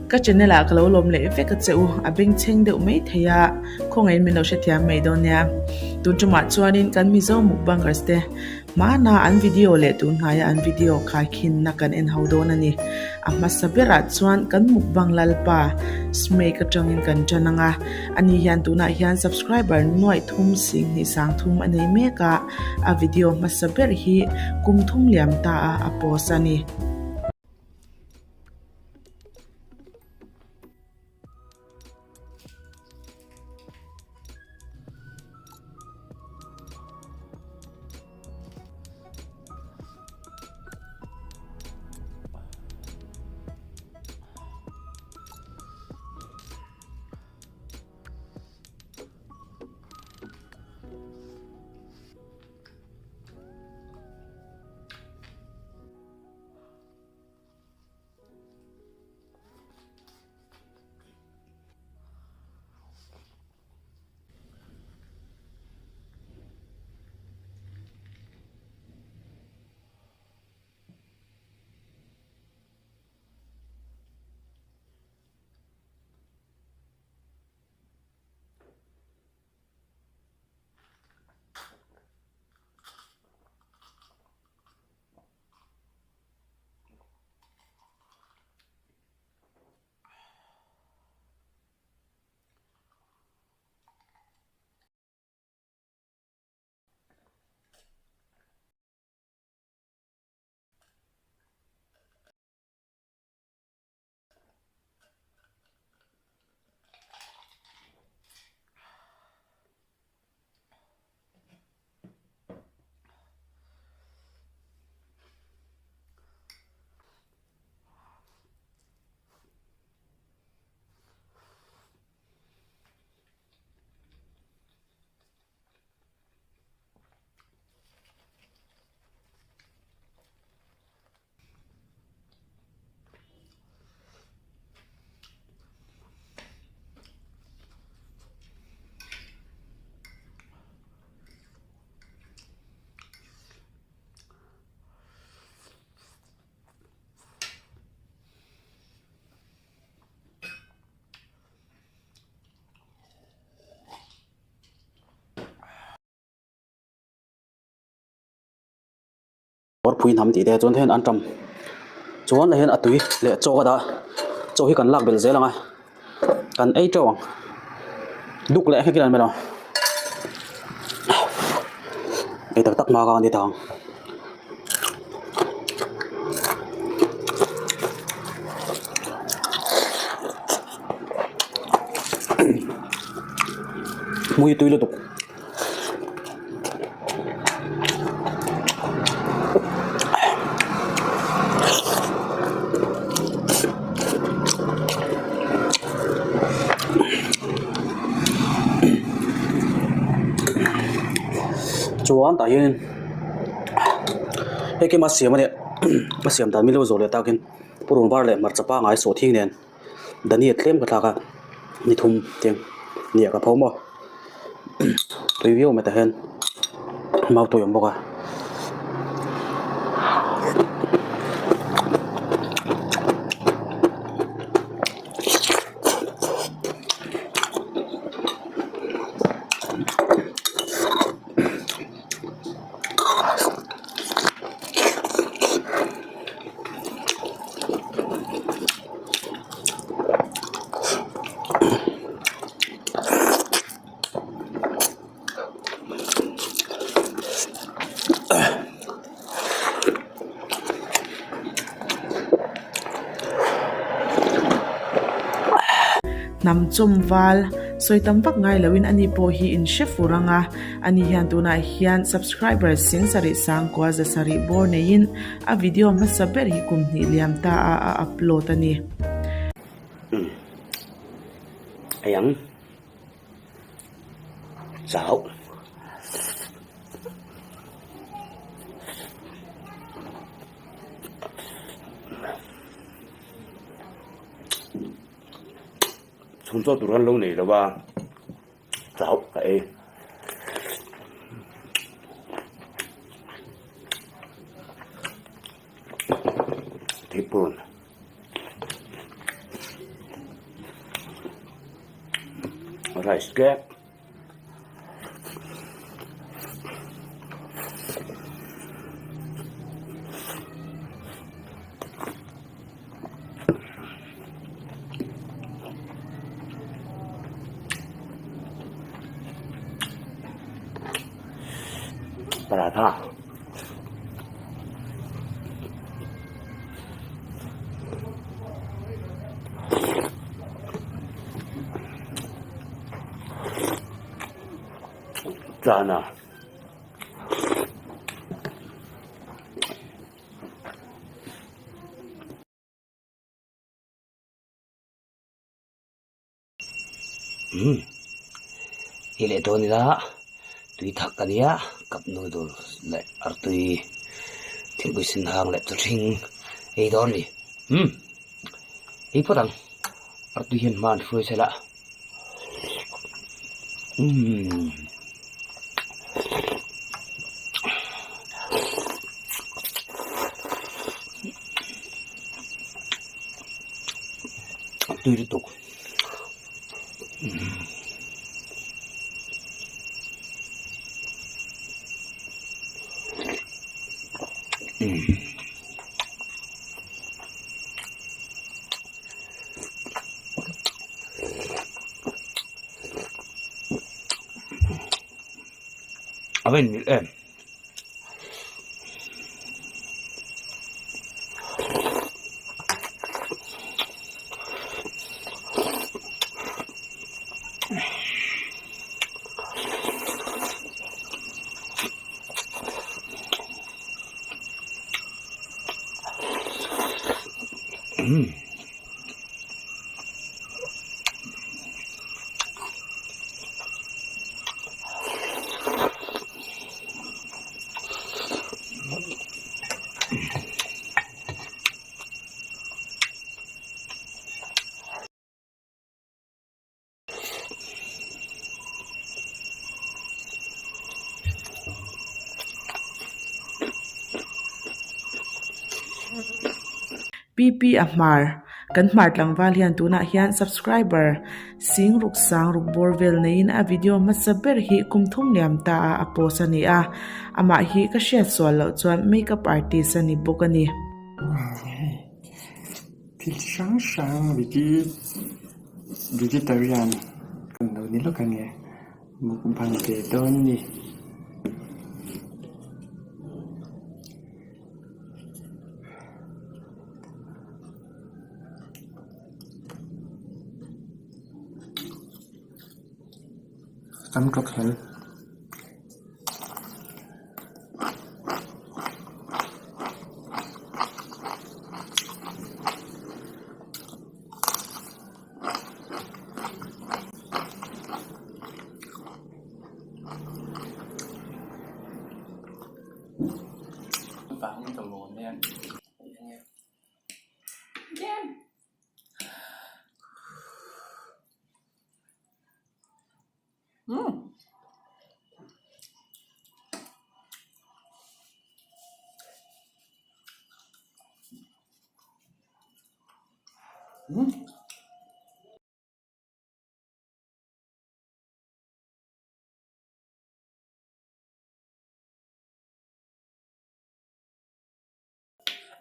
Ka channel ah ka lo lawm leh vek a che u, a bengchheng deuh mai thei a, khawngaihin min lo hrethiam mai dawn nia. Tun tumah chuanin kan Mizo mukbangers te hmana an video leh tun hnaia an video khaikhinna kan en ho dawn a ni. A hmasa berah chuan kan mukbang lalpa Smake atangin kan tan ang a, ani hian tunah hian subscriber nuaih thum sing hnih sang thum a nei mek a, a video hmasa ber hi kum thum liam ta a a post a ni. Kawrpui hnam tih te chuan hian an tam chuan ah hian a tui leh chaw a dah chaw hi kan lak belh zel ang a kan ei teuh ang duk leh hlek in an melh ang ei tak tak hma kha an ti ta ang. Hmui tui lutuk. Chuan tah hianin hei keimah siam a nia a siam dan min lo zawh leh takin purun var leh hmarcha pangngai sawhthing nen. Dania tlem ka thlak a ni thum tiang nia ka pho maw tui viau mai tah hian mau tui a awm bawk a. Hnam chawm val sawi tam vak ngai loin ani pawh hi in hre fur ang a, ani hian tunah hian subscriber sing sarih sangkua za sarih bawr neiin A video hmasa ber hi kum hnih liam ta a a upload a ni. Umm Ayang Chau Chhung chaw tur an lo nei lo a Chau ka ei. Thipun. Rice tlem. Paratha. Chana. Umm i leh dawn ila tui thak a nia cup noodle leh artui thingpui sen hang leh chawhring ei dawn a ni umm ei phawt ang artui hian hma an hruai sela umm. Tui lutuk. A va inmilh em. PP a hmar Kan hmar tlangval hian tunah hian subscriber sing ruk sang ruk bawr vel neiin a video hmasa ber hi kum thum liam ta a a post a ni a, amah hi ka hriat sual loh chuan makeup artist a ni bawk a ni. Thil chi hrang hrang vegetarian kan lo ni lawk ange mukbang ve dawn ni. An ka phel.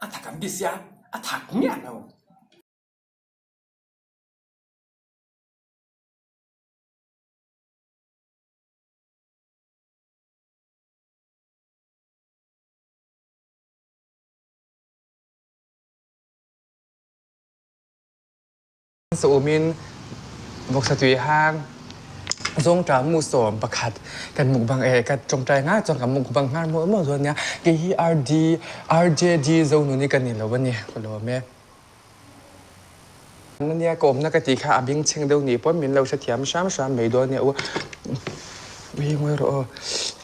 A thak an ti sia, a thak miah lo. Sa-umin voksa tui hang zawngṭah mu 11 kan mukbang e ka ṭawngṭai ngai chuan kan mukbang nghal mawlh mawlh dawn nia. Kei hi RD RJD Zonuni ka ni lo a ni ka lawm e. Ania ka awmna ka tih kha a bengchheng deuh nih pawn min lo hrethiam hram hram mai dawn nia u. Ui ngawi rawh aw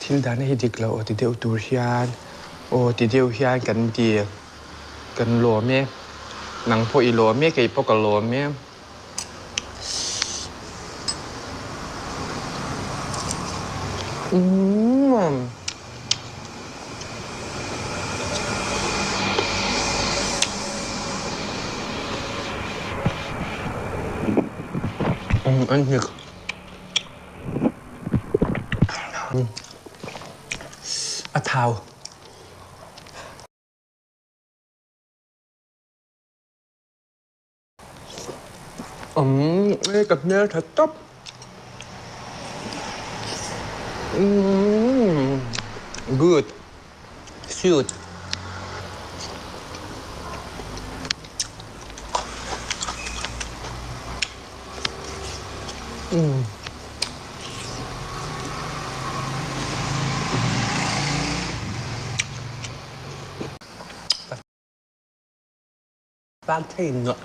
thil dahna hi dik lo aw ti deuh tur hian aw ti deuh hian kan ti. Kan lawm e. Nang pawh i lawm e, kei pawh ka lawm e. Umm. An hnik. A thau. Umm ka hmel tha tawp. Umm good. Shoot. Umm. Tan thei nuah.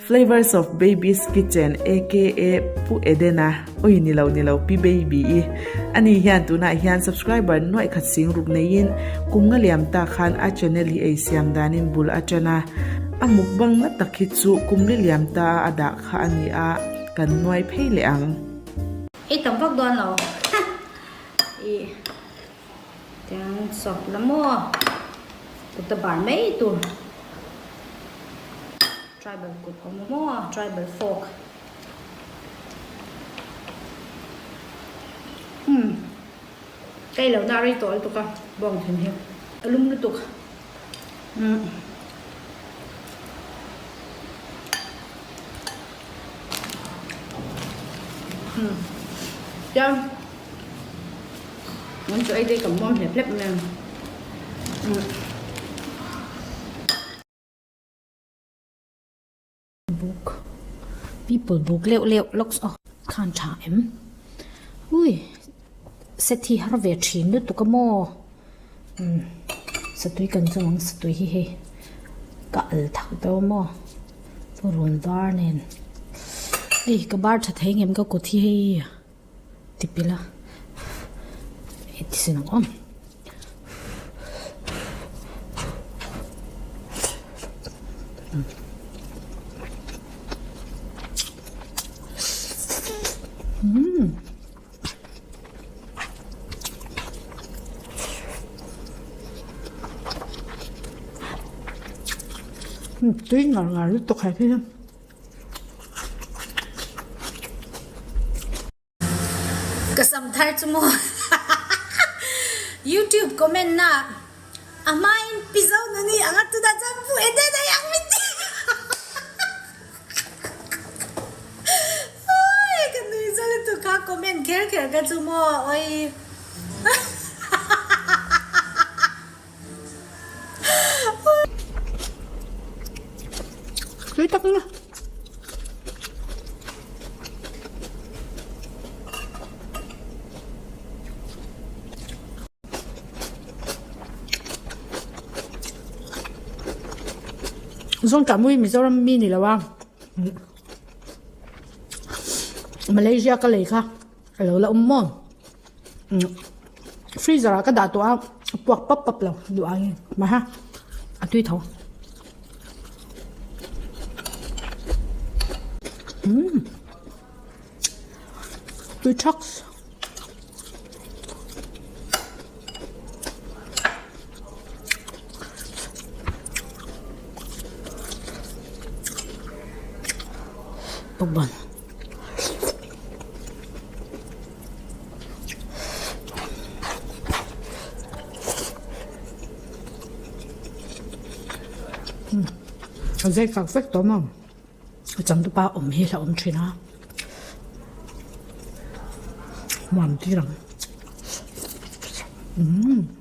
Flavours of Baby's Kitchen aka Pu Edena oi ni lo ni lo Pi Baby-i a ni hian tunah hian subscriber nuaih khat sing ruk neiin kum nga liam ta khan a channel hi ei siam danin bul a tan a, a mukbang na tak hi chu kum li liam ta a dah kha a ni a, kan nuai phei leh ang. Ei tam vak dawn lo. Ih tiang sawp la maw kut a bar mai tur tribal kut awm a maw tribal folk umm ka ei lohna a rei tawh lutuk a bawng thin hi a lum lutuk umm. Tiang an chu ei te ka muam hlep hlep mai a. Buk people buk leuh leuh lawks aw khan tha em ui set hi har ve thin lutuk a maw umm satui kan zawng ang satui hi hei ka al thak deuh a maw. Purun var nen hei ka bar tha thei ngem ka kut hi hei ti pilh a hei ti sin ang aw. Umm. Tui ngar ngar lutuk hai phei a. Ka sam thar chu maw YouTube comment na a hmain pi zo nuni anga tunah chuan pu Eden a iang min ti. Oi ka nui za lutuk kha comment kher kher ka chu maw oi. Tui tak na. Zawngṭah mui Mizoram mi ni lo a Malaysia ka lei kha a lo la awm maw freezer ah ka dah tawh a a puak pap pap lo duh angin maha a tui tho umm tui thaks. Bawkbawn. A zei fak vek tawh maw a changtupa awm hi hlauhawm thin a nuam tir ang umm.